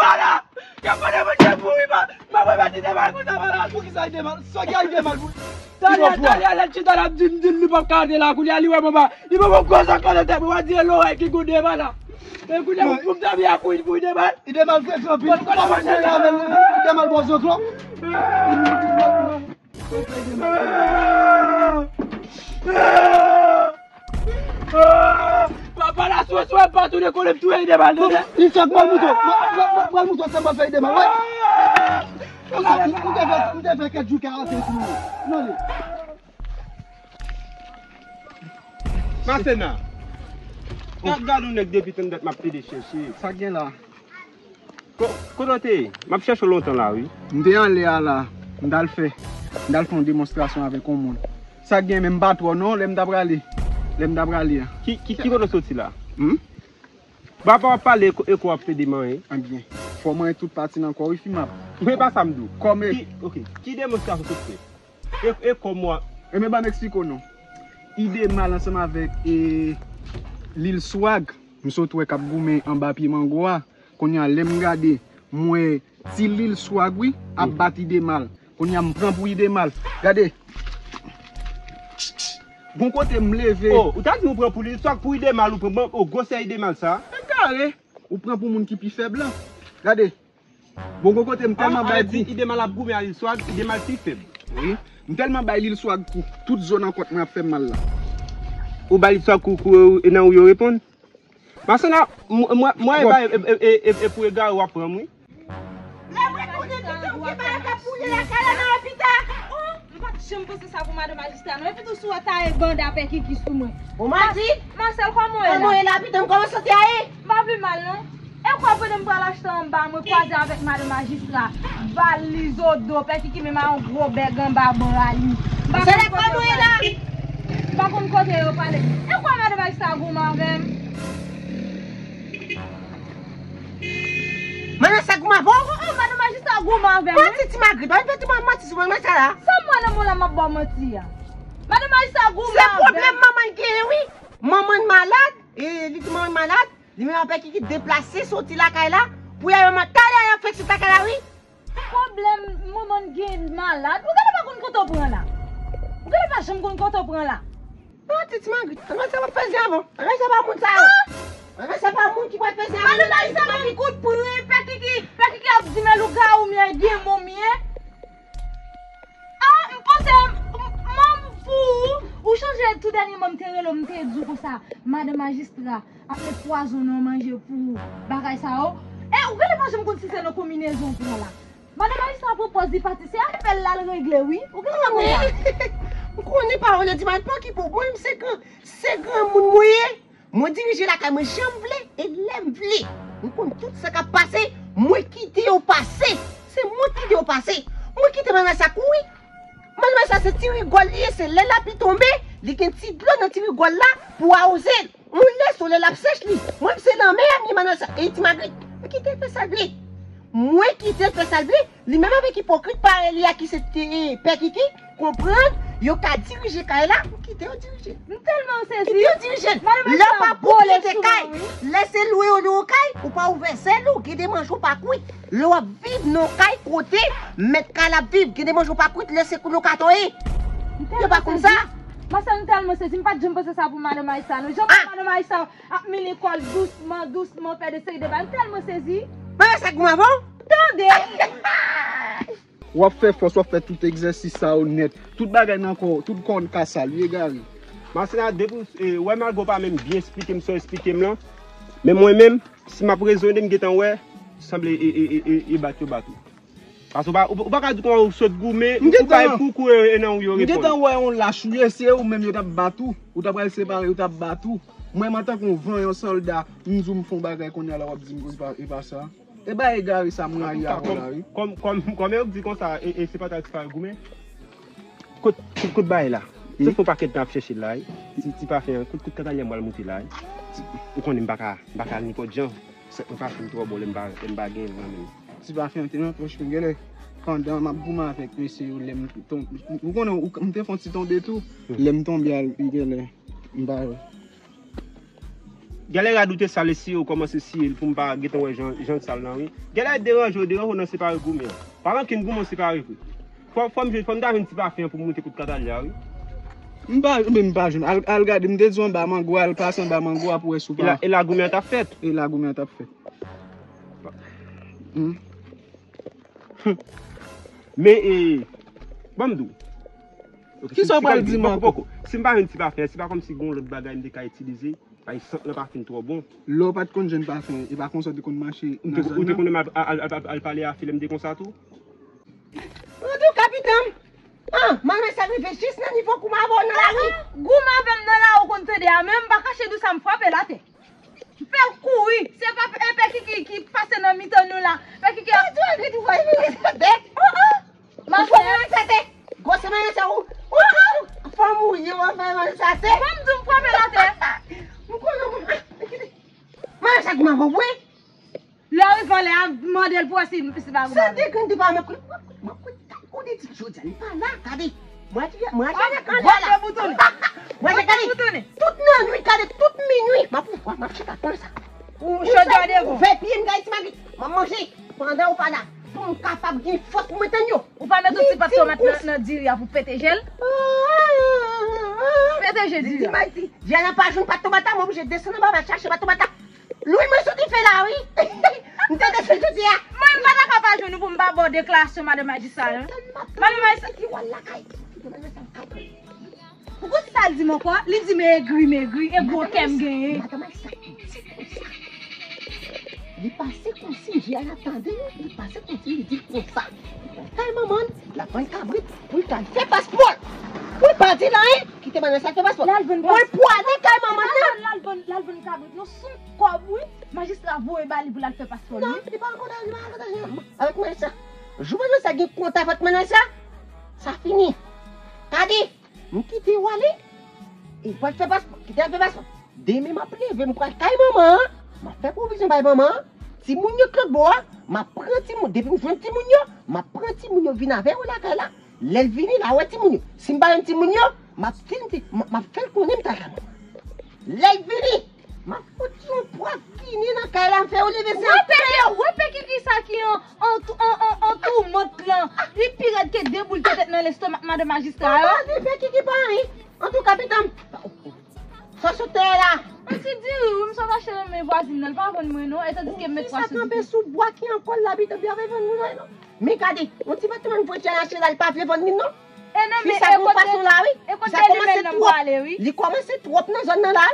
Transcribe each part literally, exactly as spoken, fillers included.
pa la. Kè mwen te manje pou wi pa. Mwen mwen mèt li te mal konsa pa la. Poukisa li te mal? Sa ki a li te mal pou. Talè talè lè chita l ap di m di l li p ap ka antre la kounye a li wè mama. Li mama gwo zòt konn tèt mwen di e lorèy ki goude pa la. E kounye a pou m te vin ak wi pou li te mal. Li te mal frekan anpil. Ou pa konn manje avè l. Li te mal bò zòt. Papa la Sou sou pa tounen konnen m touye Idemal, tande? Li fèk pran mouton. Pran mouton san mwen fè Idemal, wè. Konsa, m te fè, m te fè kèt jou karante sou mwen. Tande. Masena. Gad, gad yon nèg depi tann dat m ap pede chèche. Sa k gen la? Ko-, kote w te ye? M ap chèche w lontan la, wi. M te anlè a la. M t al fè. M t al fè yon demonstrasyon avèk yon moun. Sa k gen, men m pa twò non, lè m ta prale. Lè m ta prale a. Ki, ki, ki kote w soti la? Hmm? Papa w ap pale e ko, e ko w ap pede manyen. Ebyen, fò manyen tout pati nan kò w, wi, fi m ap. Men pa sa m di w. Kòm e. Ki, ok. Ki demonstrasyon w sot fè? E, e kòm w a. Ebyen, ban m eksplike w non. Idemal ansanm avèk, e, Lil Swag, m sot wè k ap goumen anba pye mango a. Kounye a, lè m gade, m wè Ti Lil Swag, wi, ap bat Idemal. Kounye a, m pran pou Idemal. Gade. Gon kote m leve. Oh, ou ta di ou pran pou Lil Swag, pou Idemal ou pran. Bon, oh, gwosè Idemal sa. Egare. Ou pran pou moun ki pi fèb la. Gade. Bon, gon kote m tèlman bay kou. Idemal ap goumen a Lil Swag, Idemal pi fèb. Wi. M tèlman bay Lil Swag kou. Tout zo nan kont mwen ap fè m mal la. Ou bay Lil Swag kou, kou, e nan ou yo reponn? Masena, m-, mwen, mwen, e bay, e, e, e, e pou egare w ap pran m, wi. Lè mwen tounen, pitit ou ki pa ka fouye lakay la nan lopital. Oh, m pa t janm panse sa pou madan majistra, non. Epi tou sou a taye banda pè kiki sou mwen. Ou madi? Masèl, kòman w ye la? Kòman w ye la, pitit m? Kòman sante a ye? M pa pi mal, non. E kwa pandan m pral achte anba, mwen kwaze avèk madan majistra. Valiz odo, pè kiki menm a yon gwo bèg anba bra li. M pa konn kote yo pale. M pa konn kote yo pale. E kwa madan majistra goumen avè m? Madan sa goumen avè w? Oh, oh, madan majistra goumen avè m, wi. Manti, Ti Magrit, pa vin fè ti manti sou mwen, mwen sa la. Sa m wè nan mwen la m ap ba w manti a? Madan majistra goumen avè m. Se pwoblèm manman l genyen, wi. Manman l malad, e li di manman l malad, li menm avèk ki deplase soti lakay la, pou y al manman talè y ap fèk sot lakay la, wi. Pwoblèm manman l gen malad. Ou genlè pa konn kote w pran la. Ou genlè pa janm konn kote w pran la. Non, Ti Magrit, ann wè sa w ap fè zen avan. Ann wè sa pa moun sa yo. Ann wè sa pa moun ki pral fè zen avan. Madan Marisa ban m kout pwen, pè kiki, pè kiki ap di men lougawou m ye, demon m ye. Ah, m panse m, m, m pou ou. Ou chonje tou dènyèman m te rele w, m te di w konsa, madan majistra ap met pwazon nan manje pou bagay sa yo. E ou genlè pa janm konn si se nan konbinezon w pran la. Madan majistra pran pòz li pati, se afè l l al regle, wi. Ou genlè pa konn sa. M konnen pawòl yo di m al pòkipe w. Mwen menm se gran, se granmoun mwen ye. Mwen dirije lakay mwen jan m vle e lè m vle. M konn tout sa k ap pase, mwen kite yo pase. Se mwen kite yo pase. Mwen kite manman sa kouri. Manman sa se ti rigòl li ye, se lè lapli tonbe, li gen ti dlo nan ti rigòl la pou awoze l. Yon lè solèy la ap sèch li. Mwen se lanmè a m ye manman sa. E Ti Magrit, mwen kite l fè sa l vle. Mwen kite l fè sa l vle. Li menm avèk ipokrit parèy li a ki se te, e, pè kiki, konprann, yo ka dirije kay la, ou kite yo dirije. M tèlman sezi. Kite yo dirije. Lè w pa pwopriyetè kay, lè se lwe yo lwe w kay, ou pa ouvè zèl ou, gen de manje w pa kwit. Lè w ap viv nan yon kay kote mèt kay la ap viv, gen de manje w pa kwit, lè se kou lokatè w ye. Yo pa konn sa. Masèl, m tèlman sezi, m pa t janm panse sa pou madan Marisa, non. Jan madan Marisa ap mennen kò l dousman, dousman, fè de seri de bagay. M tèlman sezi. Bagay sa goumen avè w? Tande! W ap fè fòs, w ap fè tout egzèsis sa yo nèt. Tout bagay nan kò w, tout kò w ka sal, wi egare. Masena, depi w, e, wè malgre w pa menm byen esplike m sa w esplike m lan, men mwen menm, si m ap rezone, m gentan wè, sanble e, e, e, e, e bat yo bat ou. Paske w pa, ou, ou pa ka di kòman ou sot goumen, ou bay kou kou e, e nan ou yo reponn. M gentan wè yon lach ou ye, se ou menm yo t ap bat ou, ou ta pral separe, yo t ap bat ou. Mwen, m antanke yon vanyan sòlda, m di w m fè yon bagay kounye a la, w ap di m e pa, e pa sa. E bagay egare sa m rayi avè w la, wi. Kòm, kòm, kòm yo di konsa, e, e se pa ta ti pa goumen. Kot, kot, kot bagay la? Se fon pakèt n ap chèche la, wi. Ti, ti pafen an, kot, kot katalya m pral moute la, wi. Ou konnen m pa ka, m pa ka al nenpòt jan. Sèt mwen pa fin twò bon, lè m pa, lè m pa gen nan men m. Ti pafen an te nan pòch mwen, genlè. Pandan m ap goumen avèk mesye yo, lè m tonbe. Ou konnen, ou, m te fè yon ti tonbe tou. Lè m tonbe a, genlè. M pa wè. Genlè rad ou te sal e siye w kòmanse siye l pou m pa gentan wè jan, jan l sal lan, wi. Genlè deranje w, deranje w nan separe goumen an. Pa rankin goumen w separe vre. Fò, fò m jwenn, fò m ta jwenn ti pafen an pou m moute kot katalya, wi. M pa, men m pa jwenn. Al, al gade, m te di w anba mango a, al pase anba mango a pou wè si w pa. E la, e la goumen an t ap fèt. E la goumen an t ap fèt. Hmm. Men, e, ban m di w. Ok, kisa w pral di m ankò? Si m pa jwenn ti pafen an, se pa kòmsi gen yon lòt bagay m te ka itilize. Ay, sant lan pa fin twò bon. Lè w pa t konn jwenn pafen, e pa konsa w te konn mache nan zòn nan? Ou te konn al, al, al, al pale a fi lè m te konsa tou? Antouka, pitit m, ah, malman sa rive jis nan nivo goumen avè w nan lari. Goumen avè m nan lari, ou konn tande a, men m pa kache di w sa, m frape l atè. M fè l kouri. Se pa Pè Kiki ki pase nan mitan nou la. Pè Kiki ap di w, gwo se manyen sa te. Gwo se manyen sa ou. Fanm ou ye, w ap fè manyen sa te. Ban m di w, m frape l atè. M konnen w. Manyen sa goumen avè w, wi. Lè w rive anlè a, mande l pou wè si, si pa goumen avè l. Sa degann de pa mwen, mwen, mwen, mwen, kote ti jodi a, li pa la, gade. Mwen, mwen, mwen, gade. Mwen, gade. Tout nan nwit, gade, tout minwi. M ap ouvè, m ap chita konsa. Ou chodi a devan. Ouvè pye m, gade ti magi. M ap manje. Pandan ou pa la. Pou m kapab gen fòs pou mwen tann yo. Ou pa met yon ti pat tomat nan, nan diri a pou pete jel? Pete jel diri a. Jel nan pa jwenn pat tomat la, mwen oblije desann anba, m al chache pat tomat la. Lwi mwen soti fè la, wi. M te desann jodi a. Mwen, m pa ta ka pa jwenn ou pou m pa ba w deklarasyon madan majistra, non. Madan majistra. Ki wè l lakay. Ou konn sa l di m ankò? Li di m egri, m egri, e gwo kè m genyen. Madan majistra, li di konsa. Li pase konsi, jè a tande, li pase konsi, li di konsa. Kay manman l, l ap vann kabrit, pou l ka fè paspò l. Pou l pa di l anyen, kite manman sa fè paspò l. Mwen pwale kay manman nan. L al vann, l al vann kabrit, non, sou kòb, wi. Majistra voye ba li pou l al fè paspò l, wi. Non, li pa nan kontak, li pa nan kontak, avèk manman sa. Jou manman sa gen kontak avèk manman sa, sa fini. Gade. M kite w ale. E pral fè paspò. Kite al fè paspò. Demen m ap leve, m pral kay manman an. M ap fè pwovizyon bay manman an. Timoun yo t lòt bò a. M ap pran timoun. Depi m jwenn timoun yo, m ap pran timoun yo vin avè yo lakay la. Lè l vini, l a wè timoun yo. Si m pa jwenn timoun yo, m ap di l, m, m ap fè l konnen m t al kay manman an. Lè l vini, m ap fout yon pwat kini nan kay la, m fè yo leve se antre yo. Wè Pè Kiki sa ki an, an, an, an, an toumant lan. Li pi rèd ke de boul tèt nan lestomak madan majistra yo. Papa, di Pè Kiki pa anyen. Antouka, pitit m, sa w sot tèyè la? Yon ti diri, wi, m sot achte nan men vwazin nan, li pa vann mwen non, e tandiske m met twa sou diri. Sa kanpe sou bwa ki an kòl la, pitit m, li pa vann mwen non. Men gade, yon ti patnè m voye tchèl achte la, li pa vle vann li non. E non, men e kote, e kote li menm nan m pwale, wi. Li kòmanse twòp nan zòn nan la.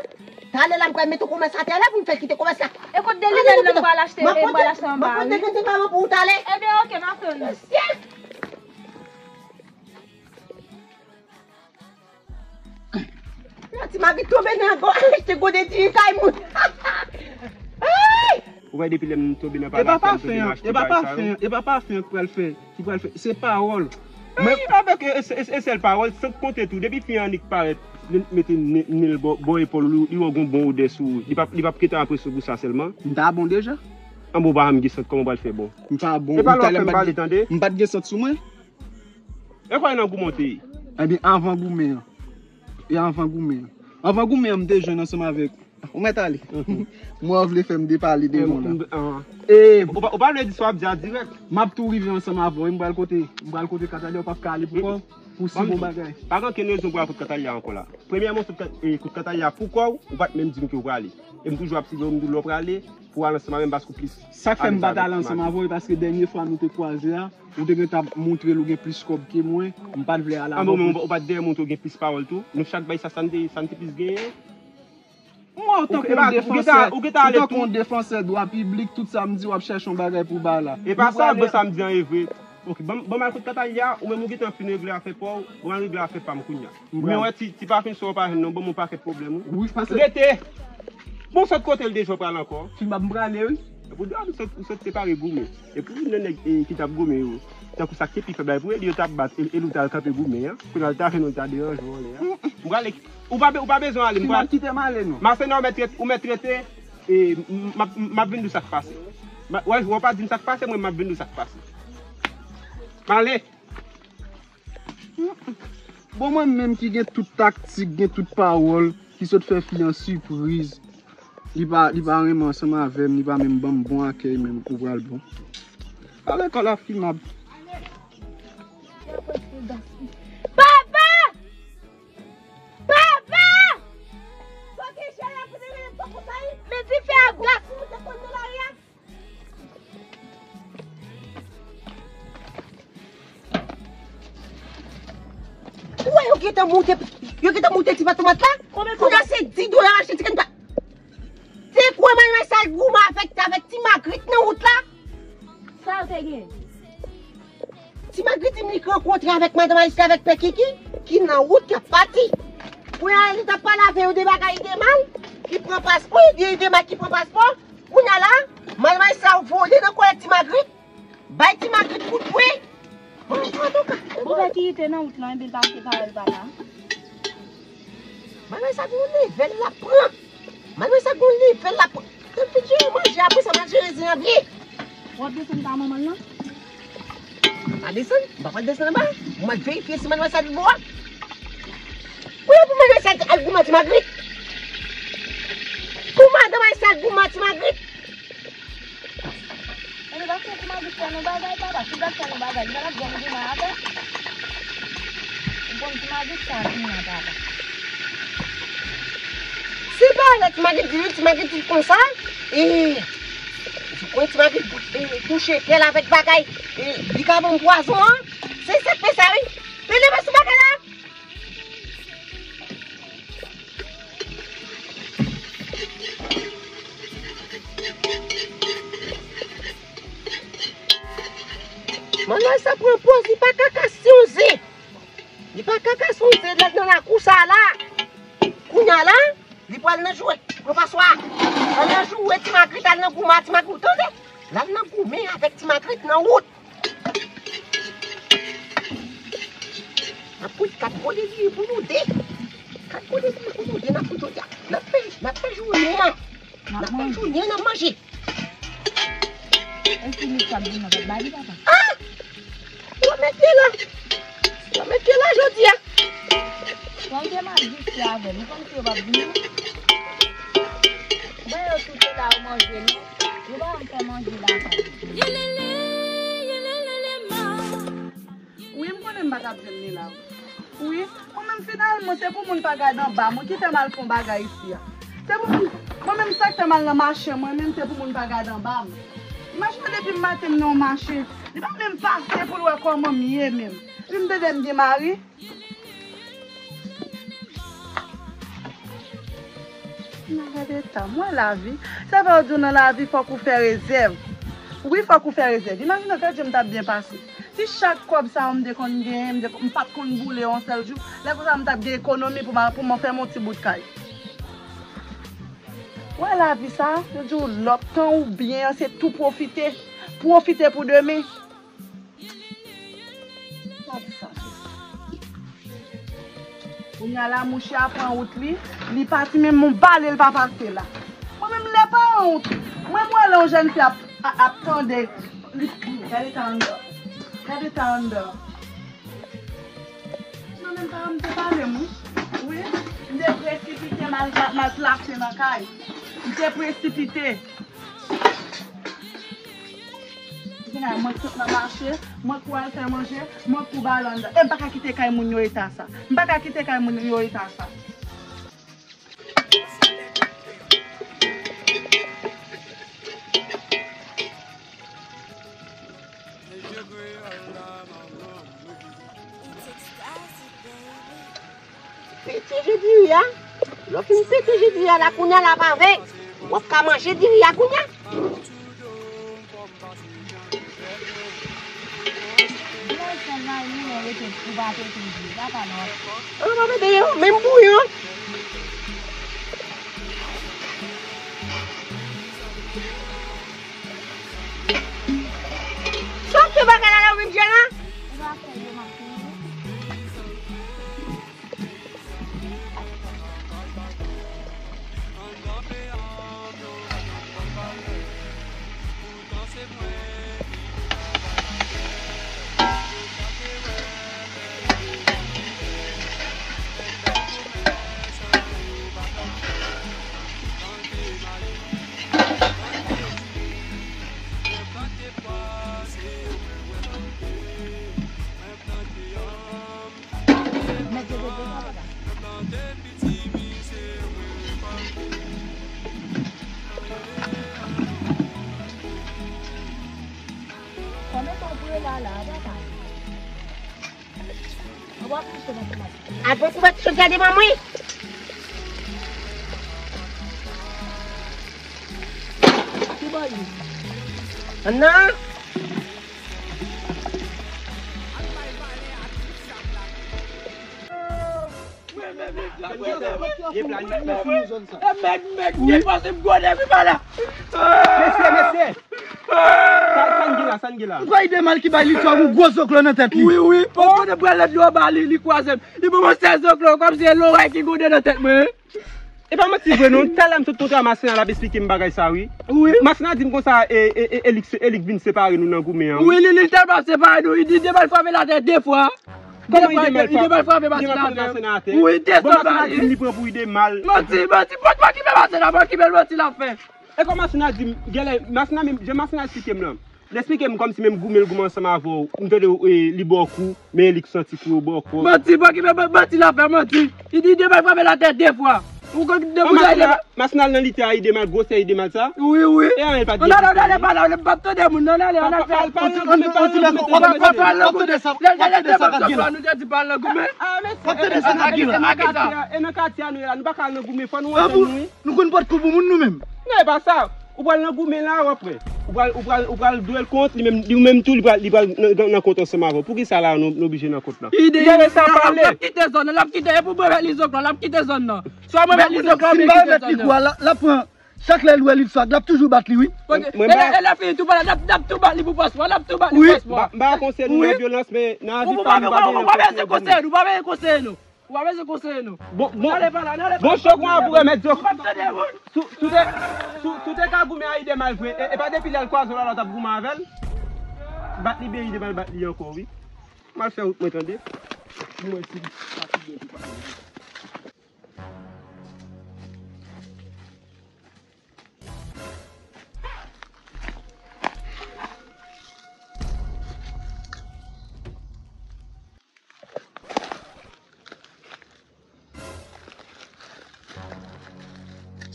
Talè la, m pral mete yon komès atè la pou m fè l kite komès la. E kote li menm nan m pral achte, e m pral achte anba, wi. Mwen pote grenn ti pavan pou ou talè. Ebyen, oke, m ap tann ou. Mesye! Yon ti mari tonbe nan gò, achte gode diri kay moun. Ay! Ou wè depi lè m tonbe nan pale ak fè m tonbe m achte bagay sa yo. E pa pafen an k pral fè, ki pral fè, se pawòl. Mwen avèk e, e, e, e sèl pawòl, san konte tou, depi fi an annik parèt, li mete nen, nen l bò, bò epòl ou, li wè w gon bon odè sou ou, li p ap, li p ap kite apresye w pou sa sèlman. M ta bon deja. An bon, ou pa janm gen sant, kòman w pral fè bon? M pa bon. E pa lè w fè m pale, tande? M pa t gen sant sou mwen. E kòman nan goumen w te ye? Ebyen, anvan goumen an. E anvan goumen an. Anvan goumen an, m te jwenn ansanm avèk. Ou mèt ale. Mwen w vle fè m depale devan w la. E ou pa, ou pa vle di sa w ap di a dirèk. M ap tou rive ansanm avè w, e m pral kote, m pral kote Katalya, ou p ap ka ale pou kò w, pou si bon bagay. Pa gen okenn rezon pou al kote Katalya ankò la. Premyèman, w sot ka-, e, kote Katalya pou kò w, ou pa t menm di m ke w prale. E m toujou ap sive w, m di w lè w prale, pou w al ansanm avè m, paske w plis. Sa k fè m pa t ale ansanm avè w, e paske dènye fwa nou te kwaze a, ou te gentan ap montre l ou gen plis kòb ke mwen, m pa t vle ale avè w. An bon, men ou pa t dèyè montre w gen plis pawòl tou? Nou chak bay sa, sa n te, sa n te plis genyen. Mwen, antanke yon defansè, antanke yon defansè dwa piblik, tout sa m di, w ap chèche yon bagay pou w bay la. E pa sa, bon, sa m di an e vre. Ok, ban m, ban m al kote Katalya, ou menm ou gentan fin regle afè pa w, ou al regle afè pa m kounye a. Men wè, ti, ti pa fin sa w pa jwenn non, ban m yon pakèt pwoblèm, wi. Wi, paske rete! Bon, sot kote l deja w pral ankò? Fin m ap m prale, wi. Epi w di, a, m sot, m sot separe goumen. Epi w nan nèg, e, ki t ap goumen yo. Tankou sa ki pi fèb la, epi w e li yo t ap bat, e, e li w t al kanpe goumen an. Kounye a l ta jwenn ou, l ta deranje w anlè a. M prale, ou pa be-, ou pa bezwen ale, m pral kite m ale non. M ap fè nan ou mèt rete, ou mèt rete, e, m, m ap, m ap vin di w sa k pase. Wè, wè, w pa di m sa k pase, mwen m ap vin di w sa k pase. M ale. Bon, mwen menm ki gen tout taktik, gen tout pawòl, ki sot fè fi an sipriz. Li pa, li pa renmen ansanm avè m, li pa menm ban m bon akèy menm, ou pral bon. Alekòl ap fimab. Papa! Papa! Fòk e jere pou te rele pòp ou sa ye. Men dife ap gas. Ou te konn nan lari a? Ou wè yo gentan moute, yo gentan moute ti pat tomat la? Kounye a se di dola achte ti kenn pa. Avèk, avèk ti Magrit nan wout la. Sa yo te gen? Ti Magrit di m li rankontre avèk madanm Alis la, avèk Pè Kiki, ki nan wout, y ap pati. Kounye a, li t ap pale avè yo de bagay, li te mal, ki pran paspò, li te mal, ki pran paspò. Kounye a la, madanm Alis la vole nan kòlèt ti Magrit. Bay ti Magrit kout pwen. Bon, antouka. Bon, Pè Kiki te nan wout lan, epi l pase parèy pa la. Manmay sa gon level l ap pran. Manmay sa gon level l ap pran. Tann fin jere manje, apre sa m al jere zen an vye. W ap desann ka manman l lan? M pa desann, m pa pral desann anba. M al verifye si manmay sa debò a. Kounya pou manmay sa al goumen ak ti Magrit. Pou madanm Ayisyen al goumen ak ti Magrit. Epi pa fè pou Magrit fè nou bagay, papa. Si l pa fè nou bagay, li pa t ap janm vin avè. Ou konn ti Magrit sa vin nan, papa. Si pa lè ti Magrit di, ti Magrit di konsa, e, ou konn ti Magrit, e, touche kè l avèk bagay, e, li ka ban m pwazon an. Se sa k fè sa, wi. Tande pa sou bagay la. Manmay sa pran pòz, li pa ka kase yon zen. Li pa ka kase yon zen, lè l nan lakou sa la. Kounya la, li pral nan joure. Pran paswa. Al nan joure ti Magrit, al nan goumen ak ti Magrit, tande? L al nan goumen avèk ti Magrit nan wout. N ap pran kat gwo diri pou nou de. Kat gwo diri pou nou de, n ap pran jodi a. N ap fè, n ap fè jounen an. N ap fè jounen an, n ap manje. E si Michel vin nan, pa bay li, papa. Ah! W ap met pye la. W ap met pye la jodi a. Bon, m te mal vite avè l. Ou konn si yo p ap vini, non? Ou wè yo tout te la, yo manje, non? Yo pa janm fè manje lakay yo. Wi, m konnen m pa t ap jwenn li la. Wi, mwen menm finalman, se pou moun pa gade anba mwen ki fè m al fè yon bagay isi a. Se pou moun, mwen menm sa k fè m al nan mache, mwen menm se pou moun pa gade anba m. Imajine depi maten m nan yon mache, li pa menm pase pou l wè kòman m ye menm. Epi m tande m gen mari. Nan gade eta m, wè lavi. Sa vle di nan lavi fòk ou fè rezèv. Wi, fòk ou fè rezèv. Imajine kèlke jan m t ap byen pase. Si chak kòb sa yo m te konn genyen, m te, m pa t konn boule yon sèl jou, lè konsa m t ap gen ekonomi pou m, pou mwen fè m yon ti bout kay. Wè lavi sa, yo di w lòt tan ou byen an, se tou pwofite. Pwofite pou demen. Gade sa, Jezi. Kounya la, mouche a pran wout li, li pati, men yon bale l pa pase la. Mwen menm, lè pa yon wout, mwen, mwen lè yon jèn fi ap, ap, ap tande, li, gade ta anndan, gade ta anndan. Mwen menm, paran m te pale m, wi. Wi, m te presipite m al, m al plase nan kay. M te presipite. Vin a mwen k sot nan mache, mwen k pral fè manje, mwen k pou ba l anndan. E m pa ka kite kay moun yo eta sa. M pa ka kite kay moun yo eta sa. Pete je diri a. Lè w fin pete je diri a la, kounya la pa vle. W ap ka manje diri a kounya. Lè w fè layi, ou rete, ou pa pete je, sa pa nòmal. An, pa pete yo, menm bouyon. Sa w fè bagay la la, ou menm, Jana? Ou pa fè yo maten. Avan kouvèt chòdya devan mwen. Anna! Mesye, mesye! Sa, sa n gen la, sa n gen la? M kwè Idemal ki bay Liswa yon gwo zoklo nan tèt li. Wi, wi, pandan m pral lòt lè ba li, li kwaze m. Li ban mwen sèz zoklo, kòmsi se lorèy ki gwonde nan tèt mwen. E pa manti vre non, talè m sot kontre a Masina, l ap esplike m bagay sa wi. Wi. Masina di m konsa, e, e, e, e li k se, e li k vin separe nou nan goumen an. Wi, li, li tèlman separe nou, li di Idemal frape l atè de fwa. Kòman Idemal frape? Idemal frape Masina atè. Wi, desann ba li. Li pran pou Idemal. Manti, manti, pa okipe Masina, pa okipe l, manti l ap fè. E kòman Masina di m, genlè, Masina menm, jan Masina esplike m lan. Li esplike m kòmsi menm goumen l goumen ansanm avè w. M tande w, e, li ba w kou, men li k santi kou yo ba w kou. Manti, manti, men, men, manti l ap fè, manti. Li di Idemal frape l atè de fwa. Ou konn de moun sa Idemal. Masina al nan lite a Idemal, gwosè Idemal sa? Wi, wi. E ann al pa di. Ann ale, ann ale, pa la, m p ap tande moun, ann ale, ann al fè. Pa pale nan goumen, pa pale nan goumen. W ap tande sa, w ap tande sa k ap gen la. Nou te di pa al nan goumen. W ap tande sa k ap gen la. E nan katye a nou ye la, nou pa ka al nan goumen, fò nou antann nou wi. Nou konn pot kou pou moun nou menm. Non, e pa sa. Ou pral nan goumen la, w ap wè. Ou pral, ou pral, ou pral dwe l kont, li menm, li menm tou, li pral, li pral nan, nan, nan kont ansanm avè w. Poukisa la, nou, nou oblije nan kont la? Ide, ide, sa pale. L ap kite zòn nan, l ap kite, e pou mwen met li zoklo, l ap kite zòn nan. Swa mwen met li zoklo, oubyen kite zòn nan. L ap pran, chak lè l wè li swa, l ap toujou bat li, wi. Mwen, mwen, e lè, e lè fini, tou pale, l ap, l ap tou bat li pou paspò, l ap tou bat li pou paspò. M pa, m pa konseye nou nan vyolans, men nan lavi pa, nou pa bezwen konseye. Nou pa bezwen konseye nou. Ou pa bezwen konseye nou. Bon, bon, bon, chòk mwen pou remèt yo. Si w te, si w te ka goumen a Idemal vre, e, e pa depi lè l kwaze w la, la w t ap goumen avè l? Bat li byen, Idemal bat li ankò, wi. M al fè wout mwen, tande. Pou mwen si li pa pi byen pou pa.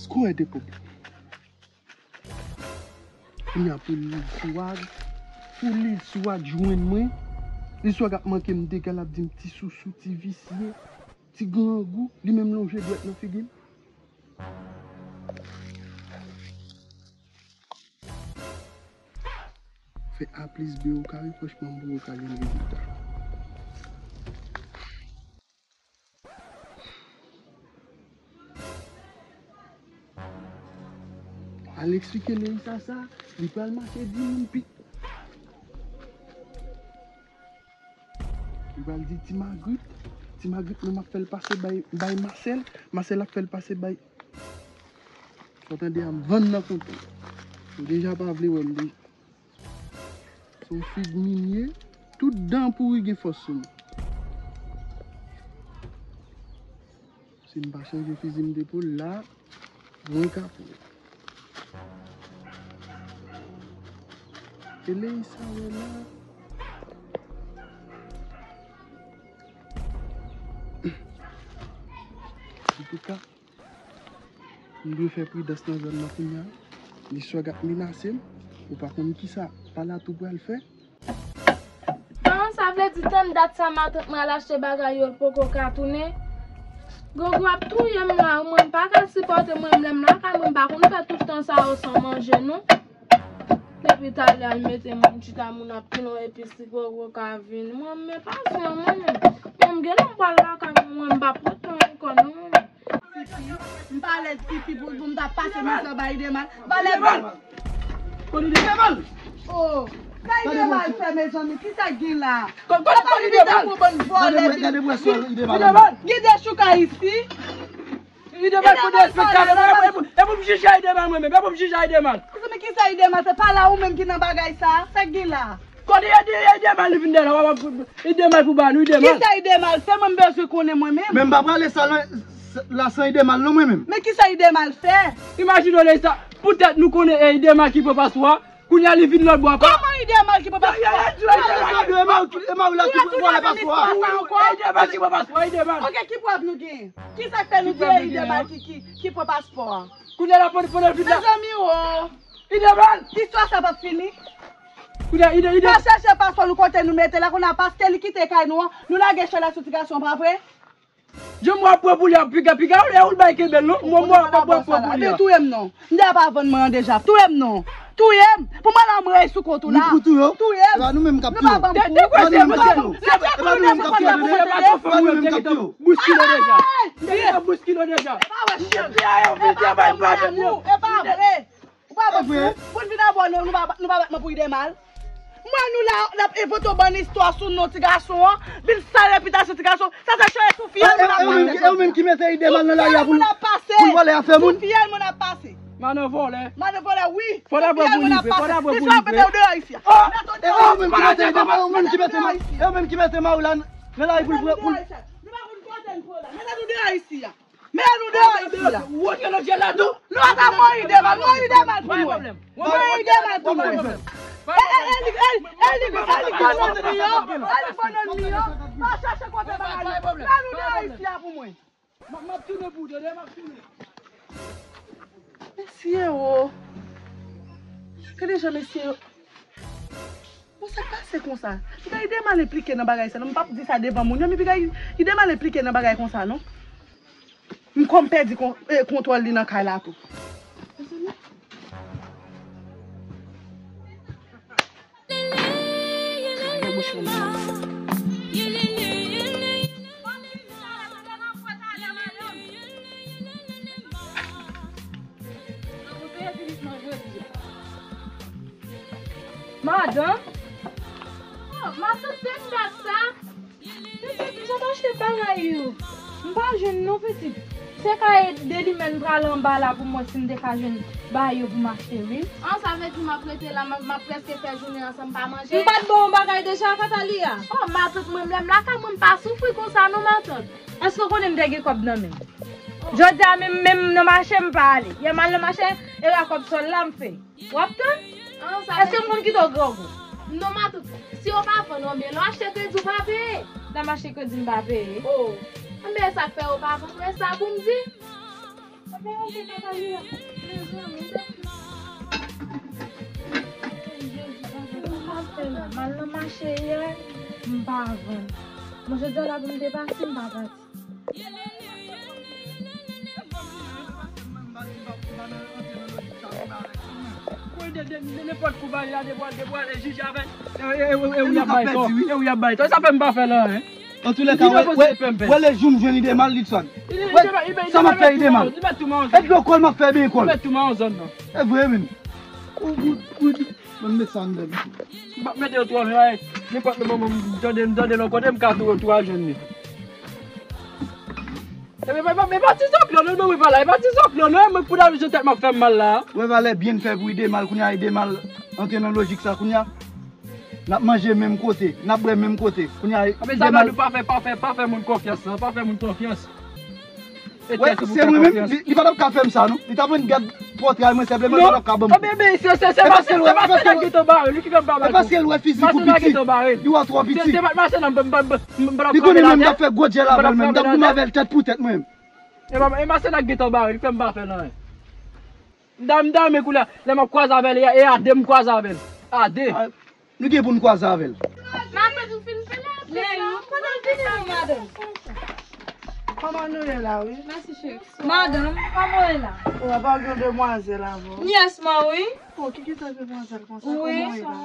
Skwè de pwoblèm. Kounye a pou Lil Swag, pou Lil Swag jwenn mwen, Lil Swag ap manke m dega, l ap di m ti sousou, ti visye, ti grangou, li menm lonje dwèt nan figi m. Fè A plis B o kare, franchman, m poko ka jwenn rezilta. Al eksplike Leisa sa, li pral mache di moun pi. Li pral di Ti Magrit, Ti Magrit menm ap fè l pase bay, bay Masèl, Masèl ap fè l pase bay. Sa w tande a, m vann nan kontan. M deja pa vle wè m deja. Se yon fig minye, tout dan pouri gen fòs sou mwen. Si m pa chanje fizi m de pou l la, mwen ka pran. E Leisa wè la. Antouka, m dwe fè pridans nan zòn nan kounye a. Lil Swag ap menase m. Ou pa konn kisa Palatou pral fè. An, sa vle di tann dat sa matant mwen al achte bagay yo, l poko ka tounen. Gogo ap touye m la, mwen m pa ka sipòte mwen menm lè m lakay mwen, m pa konn fè tout tan sa yo san manje non. Depi talè a l mete moun chita, moun ap tounen epi si Gogo ka vin. Mwen menm pa zen mwen menm. Mwen m genlè m pral lakay mwen, mwen m pa pran tan ankò non mwen menm. Tifi, m pa lèd tifi pou, pou m ta pase mizè bay Idemal. Valè bal. Koni Idemal. Oh, sa Idemal fè mezanmi, kisa k gen la? Koni Idemal pou bann vòlè. Gade bwè sou Idemal. Gide chouka isi. Idemal pou derespektan. E pou m jije Idemal mwen menm, e pou m jije Idemal. Mezanmi, kisa Idemal fè? Pa la ou menm ki nan bagay sa, sa k gen la? Kote Ide, Idemal li vin dèyè la, w ap Idemal pou ba nou, Idemal. Kisa Idemal fè? Mwen m bezwen konnen mwen menm. Men m pa prale sa la, la san Idemal non mwen menm. Men kisa Idemal fè? Imajine w Leisa, poutèt nou konnen e Idemal ki pran paspò a, kounye a li vin lòt bò a pa. Kòman Idemal ki pran paspò a? Idemal ki pran paspò a, Idemal. Ok, ki prèv nou gen? Kisa k fè nou di e Idemal ki, ki, ki pran paspò a? Kounye a la, pandan, pandan l vin la. Mezanmi o. Idemal! Istwa sa p ap fini. Kounye a, Ide, Ide. Pa chèche paspò nou kote nou mete la, kounye a paske li kite kay nou an, nou lage chè la sou ti gason, pa vre? Jan mwen ap pran pou li ap piga, piga, e ou l bay kenbe l non? Mwen, mwen ap pran pou li a. Ebyen, touye m non. M deja pa vann mwen an deja. Touye m non. Touye m. Pou mwen la, m rey sou kont ou la. Nou pou touye w? Touye m. E pa nou menm k ap touye w. Nou pa ban m kou. E pa nou menm k ap touye w. E pa nou menm k ap touye w. E pa nou menm k ap touye w. Bouskile deja. Deja bouskile deja. E pa vre. Ou pa ban m kou. Ou pa ban m kou. Pou n vin avè w, nou pa, nou pa bat mwen pou ide mal. Mwen, nou la, n ap envante yon bann istwa sou non ti gason an, vin sal repitasyon ti gason. Sa se chanje sou fiyèl moun ap pase. E ou menm ki mete ide mal nan lari a pou l vòlè afè moun? Sou fiyèl moun ap pase. Madan vòlè. Madan vòlè, wi. Fò dabò pou livre, fò dabò pou livre. Mete w deyò isi a. E ou menm ki mete ide mal, ou menm ki mete mal, e ou menm ki mete mal la nan lari pou l pran. Nou pa konn kote n pran la. Mete nou deyò isi a. Men nou deyò isi a. Wote lòt jè la tou. Nou pa ka mwen ide mal, mwen ide mal pou mwen. Mwen ide mal pou mwen. E, e, e, li, e, e, li, e, li, li, li, li, e, li, pa chache kote bagay yo. Men nou deyò isi a pou mwen. M ap, m ap tounen pou ou, tande, m ap tounen. Mesye, o. Gade jan mesye yo. Bon, sa k pase konsa? Piga ide mal enplike nan bagay sa, non? M p ap di sa devan moun yo, men piga ide mal enplike nan bagay konsa, non? M kòm pèdi kon-, eh, kontwòl li nan kay la tou. Mezanmi. Mwen bouch mwen. Madanm? Oh, matant, se m dat sa. Pitit, jan m achte bagay yo, m pa jwenn non, pitit. Se ka ede li men m pral anba la pou m wè si m te ka jwenn bagay yo pou m achte, wi. An, sa vle di m ap rete la, m ap, m ap prèske fè jounen an san m pa manje. M pa t ba w yon bagay deja, Katalia? Oh, matant, mwen, lè m lakay mwen, m pa soufri konsa non, matant. Èske w konnen m te gen kòb nan men m? Jodi a menm, menm nan mache m pa ale. Yè m al nan mache, e ra kòb sòl la m fè. W ap tann? Èske m konn kite w grangou? Non, matant, si yo pa vann, oubyen lè w achte kredi, w pa peye. Lè m achte kredi, m pa peye. Oh, men sa k fè yo pa vann, men sa pou m di. Ebyen, oke, Katalia. Mezanmi, m pa fè la. M al nan mache yè, m pa vann. Bon, jodi a la pou m te pase, m pa pati. Mwen de, de, de nenpòt kou bagay la, depi w al, depi w al jije avè l. E, e, e, e, e, ou y ap bay tò. E ou y ap bay tò. Sa fè m pa fè l anyen. Antoulèka, wè, wè, wè lejou m jwenn ide mal, Lidson. Wè, sa m ap fè ide mal. E dlo kòl m ap fè byen kòl. E vre, menm. Ou goud, goud. Mwen met sa anndan. M ap mete yo twò lwen, nenpòt lè moman m tande, m tande l yon kote, m ka tou, tou al jwenn li. E, men, men, men, men pa ti zòklò, non, non, men pa la, e pa ti zòklò, non, e mwen pou dam jan tèt m ap fè m mal la. Wè, valè byen fè pou ide mal, kounye a ide mal antre nan lojik sa, kounye a n ap manje menm kote, n ap bwè menm kote, kounye a ide mal. Pa fè, pa fè, pa fè moun konfyans, non, pa fè moun konfyans. Wè, se mwen menm, li, li pa t ap ka fè m sa, non. Li t ap vin gad pòtre mwen senpleman, li pa t ap ka ban m. Non, men, men, se, se, se Masen, se Masen nan geto bare, li ki fè m pa bay kou. E paske l wè fizik ou piti, li wè w twò piti. Se, se Masen nan, m, m, m, m, m, li konnen menm m t ap fè gwo djèl avè l menm, m t ap goumen avè l tèt pou tèt mwen. E pa, e Masen nan geto bare, li fè m pa fè l anyen. M ta, m ta renmen kounye a, lè m ap kwaze avè l, e, e a de m kwaze avè l. A de. Nou gen pou n kwaze avè l. Matant, ou fin fè la, Leyou, pandan l vini non, madanm. Kòman nou ye la, wi? Mèsi, cheri. Madanm, kòman w ye la? O, apa gen demwazèl avè w? Nyès mwen, wi. O, ki, ki tan demwazèl konsa? Wi. Kòman w ye la?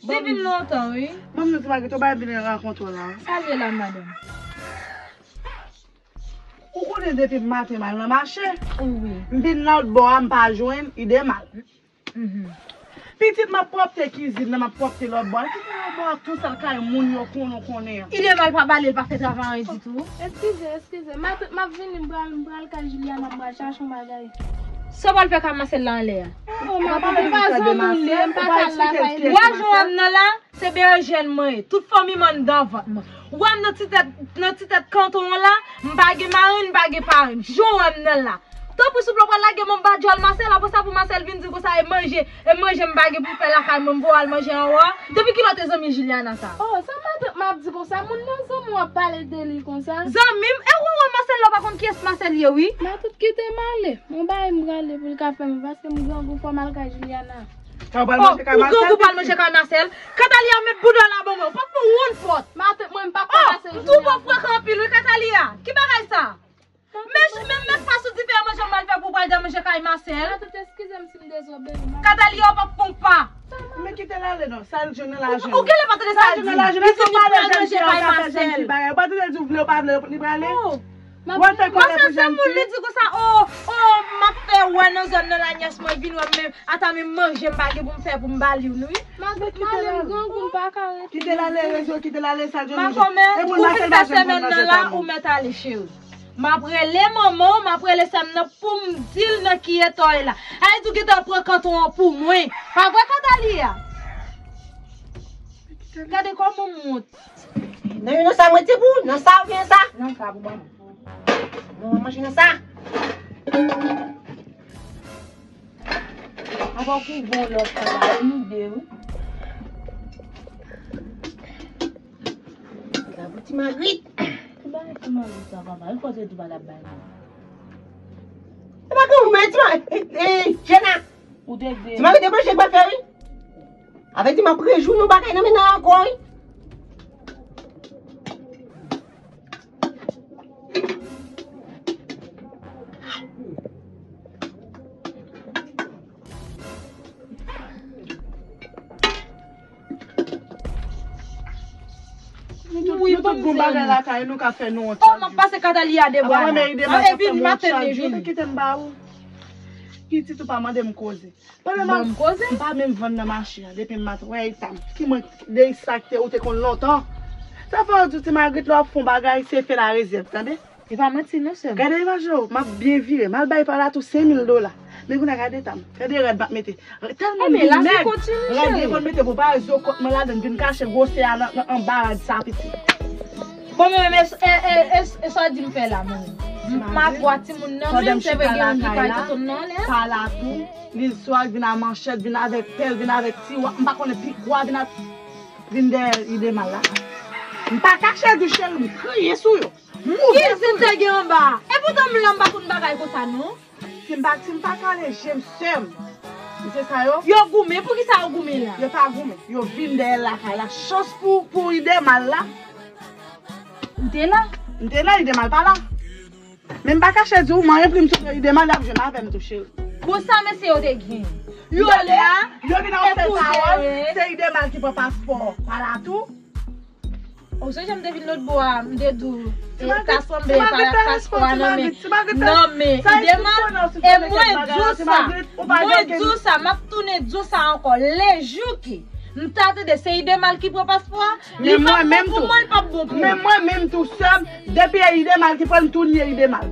Li vin lontan, wi. Ban m di bagay, to bay vin rankontre w la. Sa l ye la, madanm? Ou konnen depi maten m al nan mache. Wi. M vin lòt bò a, m pa jwenn ide mal. Mhm. Pitit, m ap pwòpte kizin nan, m ap pwòpte lòt bò a. Kite lòt bò a, tou sal kay moun yo konnen, konnen an. Ide mal pa bale, l pa fè travay anyen ditou. Eskize, eskize. M ap, m ap vini, m pral, m pral kay Juliana, m pral chache yon bagay. Sa w pral fè ka Masèl la anlè a? Non, m ap pale de Masèl. M pa ka al lakay li. Wè jan w wè m nan la? Se Berejèn mwen ye. Tout fanmi m anndan vant mwen. Ou wè m nan ti tèt, nan ti tèt kanton an la, m pa gen marenn, m pa gen parenn. Jan w wè m nan la. Tanpri souple w pral lage m anba djòl Masèl, apre sa pou Masèl vin di konsa e manje, e manje m pa gen pou fè lakay mwen, m voye al manje anwo a. Depi kilè w te zanmi Juliana sa? Oh, sa matant m ap di konsa, moun nan zanmi w ap pale de li konsa? Zanmi m? E ou wè Masèl la, ou pa konn kiyès Masèl ye, wi. Matant kite m ale. Mwen bay m prale pou l ka fè m, paske m grangou, fò m al kay Juliana. Sa w pral manje kay Masèl? Oh, ou grangou pral manje kay Masèl? Katalia met bouda la ban mwen. Ou pa t bon wonn fòt. Matant mwen, m pa pral pase jounen an. Oh, m twouve w frekan anpil wi, Katalia. Ki bagay sa? Men, men, men fason diferan manje m pral fè pou w pral manje kay Masèl. Matant, eskize m si m dezòde, ma. Kataliya, w p ap fè yon pa. Men kite l ale non. Sa l jwenn nan la jwenn. Ou genlè pa tande sa l di. Kite l pral manje kay Masèl. Ou pa tande l di w vle ou pa vle, li prale. Ou ap fè kòlè pou jèn fi. Masèl se moun li di konsa, o, o, m ap fè wè nan zòn nan la nyès mwen vin wè m men. Ata men manje m pa gen pou m fè pou m ba li w wi. Matant, m ale, m grangou, m pa ka rete. Kite l ale, rezo, kite l ale, sa l jwenn manje. Makomè, ou fin fè semèn nan la, ou mèt ale, cheri. M ap rele manman w, m ap rele sè m nan pou m di l nan ki eta w ye la. Ay, di w gentan pran kanton an pou mwen. Pa vre, Kataliya? Gade kòman m wont. Nan youn nan sa mwen te pou, nan sa oubyen sa? Nan sa pou ban mwen. Mwen manje nan sa. Anvan pou bon lòt sa ba yon ide wi. Sa pou ti Magrit. Ki bagay ti Magrit sa papa? Li fò se tou pa t ap bay non. E pa gen ou men ti Magrit. E, e, Jena. Ou te di. Ti Magrit te manje k pa fè wi. Avè di m ap rejou nou bagay nan men nan ankò wi. Nou tout, nou tout gon bagay lakay nou ka fè nou wont. Oh, m ap pase Kataliya de bwa la. Epi maten li vini. Kite m ba ou. Pitit ou pa mande m koze. Pandan m ap, m pa menm vann nan mache a, depi m ap wè eta m. Ki mwen, de sa ki te, ou te konn lontan. Sa fè w di w ti Magrit lè w ap fè yon bagay, se fè la rezèv, tande? E pa manti non, sè m. Gade imaj yo, m ap byen vire. M al bay pa la tou senk mil dola. Men kounye a gade eta m. Gade rad m ap mete. Tèlman m vin nèg, rad li konn mete pou pa zo kòt mwen ladan, m vin kache gwosè a nan, nan anba rad sa piti. Bon, men, men, e, e, e, e sa w di m fè la, mwen? M ap bwa timoun nan, men se vre gen yon ki kay tonton nan, lè. Pa la tou, li swa vin a manchèt, vin avèk pèl, vin avèk tiwa, m pa konnen pikwa, vin a, vin dèyè Idemal la. M pa kache di w cheri, m kriye sou yo. Ki zin te gen anba? E poutan m la m pa konn bagay konsa, non. Si m pa, si m pa kale je m, sè m, mesye sa yo. Yo goumen, poukisa yo goumen la? Yo pa goumen. Yo vin dèyè l lakay la. Chans pou, pou Idemal la. Ou te la? M te la, Idemal pa la. Men m pa kache di w, mwen ranpli m tou, Idemal ap jwenn avè m tou, cheri. Bon, sa mesye yo te gen? Yo la, yo vin ap fè pawòl, se Idemal ki pran paspò pa la tou. Ou sonje m te vin lòt bò a, m te di w, e, ta sanble pa paspò a nan men, nan men Idemal, e mwen di w sa, mwen di w sa, m ap tounen di w sa ankò, le jou ke m ta tande se Idemal ki pran paspò a, li p ap bon pou mwen, li p ap bon pou mwen. Men mwen menm tou, sè m, depi e Idemal ki pran l, m tou nye Idemal.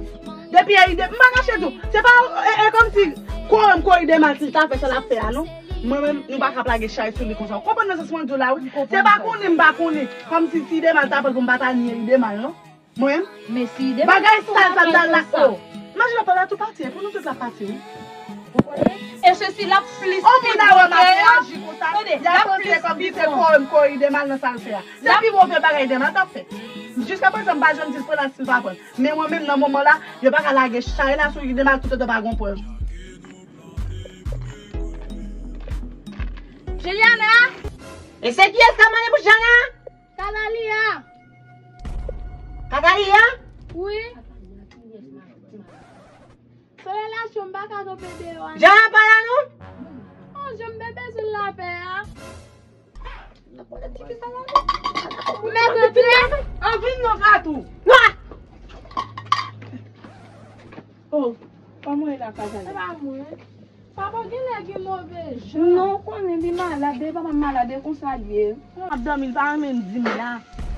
Depi e Ide, m pa kache di w, se pa, e, e kòmsi kore m kore Idemal si l ta fè sa l ap fè a, non. Mwen menm, nou pa ka plage chay sou li konsa. Ou konprann nan sans mwen di w la, wi. Se pa konnen m pa konnen. Kòmsi si Idemal ta pran l pou m pa ta nye Idemal, non. Mwen menm. Men si Idemal bagay sal sa m ta l la, o. Imajine w pa la tou pati, e pou nou tout la pati, wi. E sesi l ap plis pikan. Tande, l ap plis pikan. Kòmsi se kore m kore Idemal nan sa l fè a. Se pi move bagay Idemal t ap fè. Jiskaprezan, m pa janm di l pran l si l pa pran l. Men mwen menm, nan moman la, yo pa ka lage chay la sou Idemal toutotan pa gon prèv. Juliana! E se kiyès k ap mande pou Jana? Kataliya! Kataliya? Wi. Se relasyon m pa ka kanpe deyò a. Jana pa la non? Oh, jan m te bezwen l lapè a. Mèt antre. An vin non, Katou. Oh, pa mwen la, Kataliya. Se pa mwen. Papa genlè gen move jan. Non, ou konnen li malad, depi papa m malad, e konsa l ye. M ap dòmi, li pa renmen m di m la.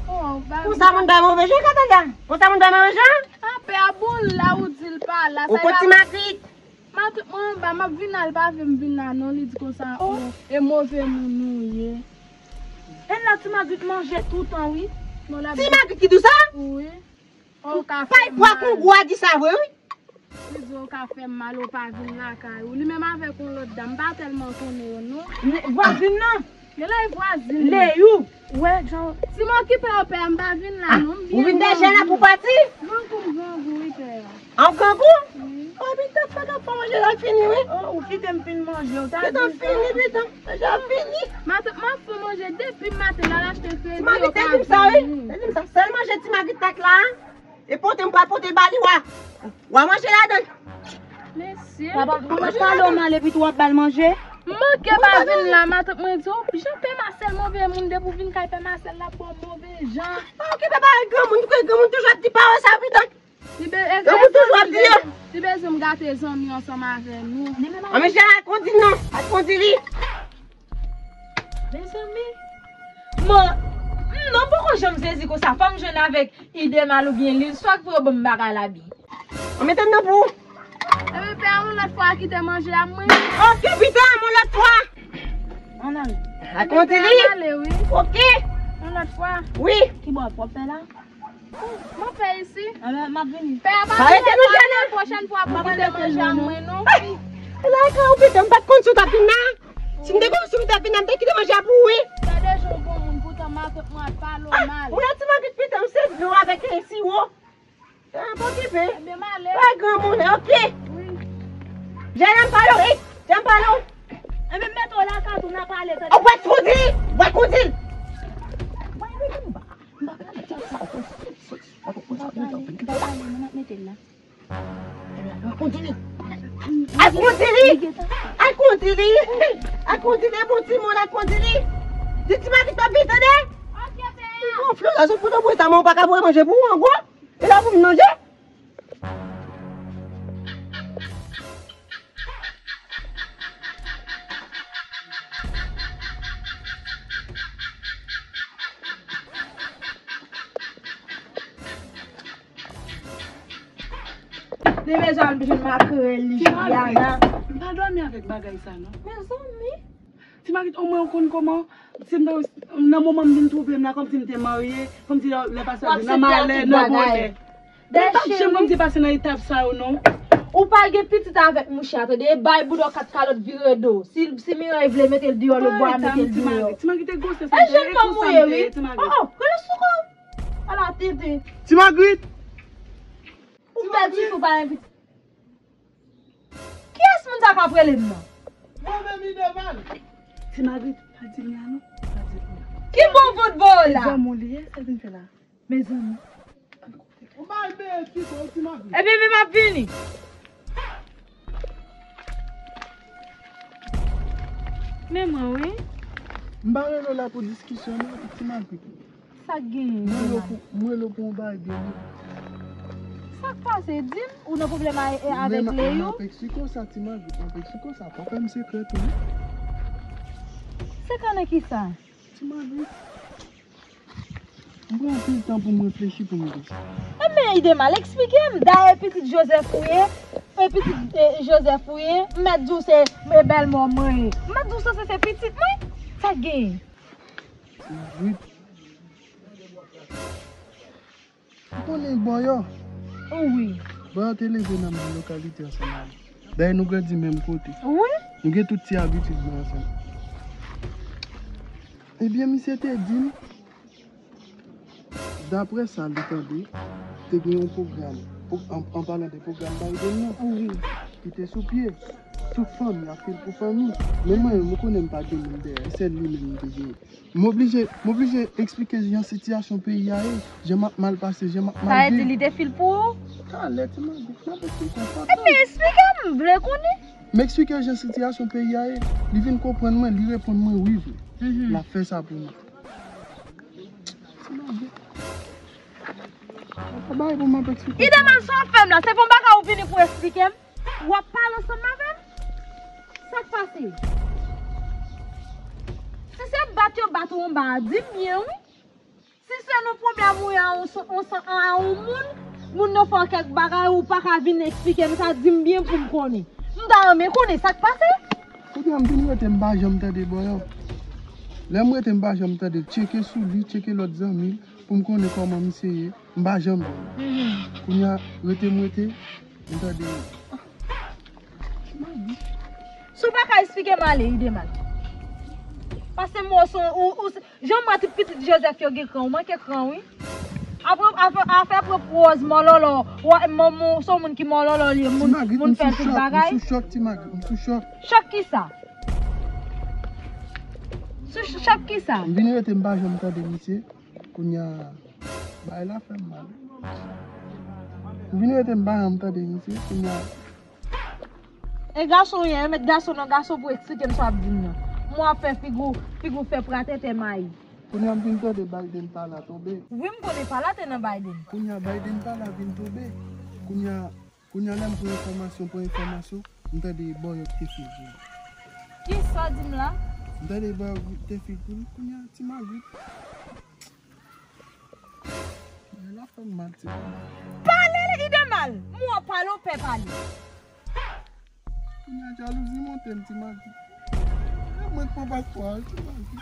Oh, ba. Konsa moun bay move jan, Kataliya? Konsa moun bay move jan? Apè a bon la, ou di l pa la. Ou sa konn ti Makrit? Matant mwen anba, m ap vin la, l pa vle m vin la non, li di konsa, oh, e move moun ou ye. E la ti Magrit manje toutan, wi. Ti Magrit ki di w sa? Wi. Ou ka fè m mal. Pay pwa kongou a di sa vre, wi. Li di ou ka fè m mal, ou pa vin lakay ou. Li menm avèk yon lòt dam, m pa tèlman konnen yo, non. Vwazin nan. Genlè e vwazin li. Leyou. Wè, jan. Si m okipe w, pè a, m pa vin la, non, m byen grangou. Ou vin deja la pou pati? Grangou, m grangou, wi, pè a. An grangou? Wi. Oh, pitit, sa k ap fè manje la fini, wi. Oh, ou kite m fin manje, ou ta di sa. Pitit fini, pitit. Deja fini. Matant, m ap fè manje depi maten, l al achte kredi, yo pa vini. Ti Magrit te di m sa, wi. Te di m sa. Sèl manje Ti Magrit t ak la a. E pote m pral pote ba li, wa. Wa manje ladan. Mesye. Papa, pou mwen pale w mal epi tou w ap ba l manje? M manke pa vin la, matant mwen di w, jan pè Masèl move moun depi w vin kay pè Masèl l ap ba w move jan. Ok, papa, granmoun, granmoun toujou ap di pawòl sa, pitan. Li be-, e, granmoun toujou ap di yo. Li bezwen m gate zanmi ansanm avè nou. An, men al kondi non, al kondi li. Mezanmi. Mwen, m, non, m poko janm sezi konsa. Fò m jwenn avèk Idemal oubyen Lil Swag pou yo ban m bagay la byen. An, mete m nan pou ou. Epi pè a, yon lòt fwa, kite manje a mwen. Ok, pita, yon lòt fwa. Ann ale. Rakonte li. Ann ale, wi. Ok. Yon lòt fwa. Wi. Ki bò w ap fè la? M ap fè isi. Anben, m ap vini. Pè a pa vini, pa vini pwochèn fwa pou kite manje a mwen, non. E la, e ka ou pita, m pa t konn si w t ap vin la. Si m te konn si w t ap vin la, m te kite manje a pou ou, wi. Gade jan w bon moun, poutan matant mwen ap pale w mal. Mwen ti Magrit pita, m sezi non avèk siwo. Ah, pa okipe. Ebyen, m ale. Bay granmoun, ok. Wi. Jèn, m pale w, wi. Jèn, m pale w. Ebyen, m mete w lakay tou, n a pale, tande. Oh, bwè kondi li! Bwè kondi li! M pa pale, m pa pale, m ap mete l la. Al kondi li! Al kondi li! Al kondi li! Al kondi li, bon timoun, al kondi li! Di ti Magrit pa vin, tande! Ok, pè. Bon, Flora, se foto bwè sa, men ou pa ka bwè manje pou ou, an gwo. E la pou m manje. Li bezwen al jwenn makrèl li, Ti Magrit, Yaya. M pa dòmi avèk bagay sa, non. Mezanmi. Ti Magrit, omwen ou konn kòman, si m te, nan moman m vin twouve m la, kòmsi m te marye, kòmsi lè, lè pase a vin nan malè, nan bonè. Men m p ap janm kòmsi pase nan etap sa yo, non. Ou pa gen pitit avèk mouche a, tande, e bay bouda w kat kalòt vire do. Si, si Miray vle mete l deyò, Lebwa mete l deyò. Ti Magrit, Ti Magrit te gwosès. E jèn fanm ou ye, wi. Oh, oh, rele sou kò w. Ala tenten. Ti Magrit! Ou pèdi tou pa envite. Kiyès moun sa k ap rele m nan? Mwen menm Idemal. Ti Magrit, pa di l la non. Pa di l la. Ki bon vant ba w la? Zanmi w li ye, sa l vin fè la? Mezanmi. Ou bay bèl ti bon, Ti Magrit. Ebyen, men m ap vini. Men mwen, wi. M pa rele w la pou diskisyon, non, Ti Magrit. Sa k genyen, Mwen lo Jonas? Pou, mwen lo pou yon bagay byen. Sa k pase? Di m, ou nan pwoblèm a, e, avèk Leyou? M ap eksplike w sa, Ti Magrit, m ap eksplike w sa. Pa fè m sekrè tou, wi. Sekrè nan ki sa? Ti Magrit, m pran anpil tan pou m reflechi pou m di sa. Ebyen, Idemal, eksplike m. Dayè, pitit Joseph ou ye, e pitit, e, Joseph ou ye, m mèt di w se, e, bèlmè w mwen ye. M mèt di w se, se, se pitit mwen. Sa k genyen? Ti Magrit. Ou konnen Bòyò? Wi. Bòyò te leve nan menm lokalite ansanm avè m. Dayè, nou grandi menm kote. Wi. Nou gen tout ti abitid nou ansanm. Ebyen, misye te di m, daprè sa li tande, te gen yon pwogram, pwo-, an, an palan de pwogram Biden nan, wi, ki te sou pye. Tout fanmi ap fil pou fanmi. Men mwen, ou konnen m pa gen moun dèyè, sèl li menm m te gen. M oblije, m oblije eksplike jan sitiyasyon peyi a ye, jan m ap mal pase, jan m ap mal viv. Sa vle di li te fil pou ou? Talè, Ti Magrit, m ap eksplike w, pa. Ebyen, eksplike m, m vle konnen. M eksplike jan sitiyasyon peyi a ye, li vin konprann mwen, li reponn mwen wi vre. Mhm. L ap fè sa pou mwen. Ti Magrit. Pa bay pou m ap eksplike w. Idemal, sa w ap fè m la, se pou bagay ou vini pou eksplike m? W ap pale ansanm avè m? Sa k pase? Si se bat yo bat ou anba a, di m byen, wi. Si se nan pwoblèm ou ye a yon, yon, a yon moun, moun nan fè w kèk bagay, ou pa ka vin eksplike m sa, di m byen pou m konnen. M ta renmen konnen sa k pase. Kounye a m vin rete, m pa janm tande Bòyò. Lè m rete, m pa janm tande l. Tcheke sou li, tcheke lòt zanmi l, pou m konnen kòman misye ye. M pa janm. Mhm. Kounye a, rete m rete, m tande. Ah, Ti Magrit. Si w pa ka eksplike m ale, Idemal. Paske m wè w se yon, ou, ou, jan m wè tout pitit Joseph yo gen kran, ou manke kran, wi. Apre, afè, afè pran pou wòz mòlòlò, w, manman w se yon moun ki mòlòlò li ye, moun, moun fè tout bagay. Ti Magrit, m sou chòk, m sou chòk, Ti Magrit, m sou chòk. Chòk kisa? Sou ch-, chòk kisa? M vin rete, m pa janm tande misye. Kounye a, bagay la fè m mal. Vin rete m pa janm tande misye, kounye a. E gason w ye, e met gason nan gason pou eksplike m sa w ap di m nan. Mwen ap fè figi w, figi w fè pratete mayi. Kounye a m vin tande Biden pa la tonbe. Wi, m konnen pa la te nan Biden. Kounye a Biden pa la vin tonbe. Kounye a, kounye a lè m pran enfòmasyon, pran enfòmasyon, m tande Bòyòt te fil pou li. Kisa w di m la? M tande Bòyòt te fil pou li, kounye a Ti Magrit. Lè la fè m mal, Ti Magrit. Pale li de mal! Mwen pale w pè pale. Kounye a jalouzi monte m, Ti Magrit. E mwen k pran paspò a, Ti Magrit.